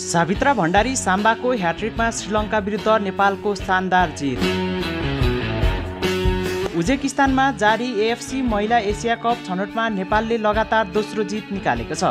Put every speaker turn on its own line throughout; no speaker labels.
सावित्रा भण्डारी साम्बाको ह्याट्रिकमा श्रीलङ्का विरुद्ध नेपालको शानदार जित। उज्बेकिस्तानमा जारी एएफसी महिला एसिया कप छनौटमा नेपालले लगातार दोस्रो जित निकालेको छ।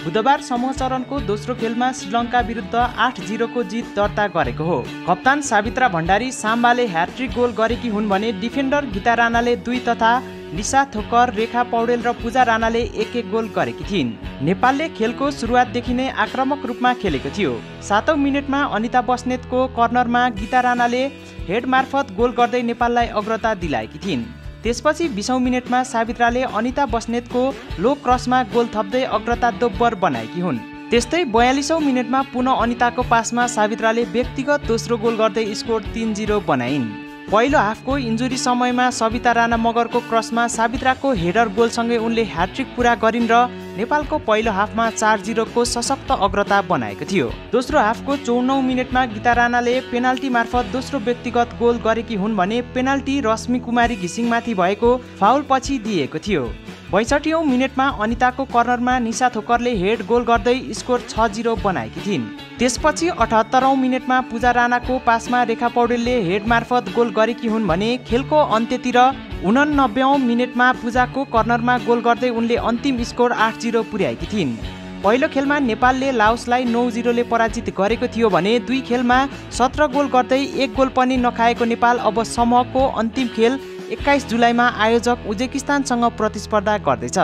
बुधबार समूह चरणको दोस्रो खेलमा श्रीलङ्का विरुद्ध 8-0 को जित दर्ता गरेको हो। कप्तान सावित्रा भण्डारी साम्बाले ह्याट्रिक गोल गरेकी हुन् भने डिफेन्डर गीता राणाले 2 तथा निशा थोकर, रेखा पौडेल र पूजा राणाले 1-1 गोल गरेकी थिइन्। नेपालले खेलको सुरुवातदेखि नै आक्रामक रूपमा खेलेको थियो। 7औं मिनेटमा अनिता बस्नेतको कर्नरमा गीता राणाले हेड मार्फत गोल गर्दै नेपाललाई अग्रता दिलाएकी थिइन्। त्यसपछि 20औं मिनेटमा सावित्राले अनिता बस्नेतको लो क्रसमा गोल थप्दै अग्रता दोब्बर बनाएकी हुन्। त्यस्तै 42औं मिनेटमा पुनः अनिताको पासमा सावित्राले व्यक्तिगत दोस्रो गोल गर्दै स्कोर 3-0 बनाइन्। पहिलो हाफको इन्जुरी समयमा सविता राणा मगरको क्रसमा सावित्राको हेडर गोलसँगै उनले ह्याट्रिक पूरा गरिन् र नेपालको पहिलो हाफमा 4-0 को सशक्त अग्रता बनाएको थियो। दोस्रो हाफको 54औं मिनेटमा गीता राणाले पेनाल्टी मार्फत दोस्रो व्यक्तिगत गोल गरेकी हुन् भने पेनाल्टी रश्मि कुमारी घिसिङमाथि भएको फाउल पछि दिएको थियो। 62औं मिनेटमा अनिताको कर्नरमा निशा थोकरले हेड गोल गर्दै स्कोर 6-0 बनाएकी थिइन्। त्यसपछि 78औं मिनेटमा पूजा राणाको पासमा रेखा पौडेलले हेड मार्फत गोल गरेकी हुन् भने खेलको अन्त्यतिर 89औं मिनेटमा पूजाको कर्नरमा गोल गर्दै उनले अन्तिम स्कोर 8-0 पुर्याएकी थिइन्। पहिलो खेलमा नेपालले लाओसलाई 9-0 ले पराजित गरेको थियो भने 2 खेलमा 17 गोल गर्दै 1 गोल पनि नखाएको नेपाल अब समूहको अन्तिम खेल 21 जुलाईमा आयोजक उज्बेकिस्तानसँग प्रतिस्पर्धा गर्दैछ।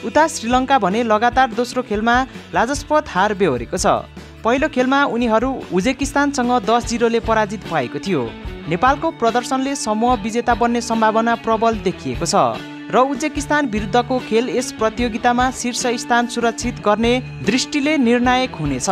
उता श्रीलङ्का भने लगातार दोस्रो खेलमा लाजस्पद हार बेहोरेको छ। पहिलो खेलमा उनीहरू उज्बेकिस्तानसँग 10-0 ले पराजित भएको थियो। नेपालको प्रदर्शनले समूह विजेता बन्ने सम्भावना प्रबल देखिएको छ र उज्बेकिस्तान विरुद्धको खेल यस प्रतियोगितामा शीर्ष स्थान सुरक्षित गर्ने दृष्टिले निर्णायक हुनेछ।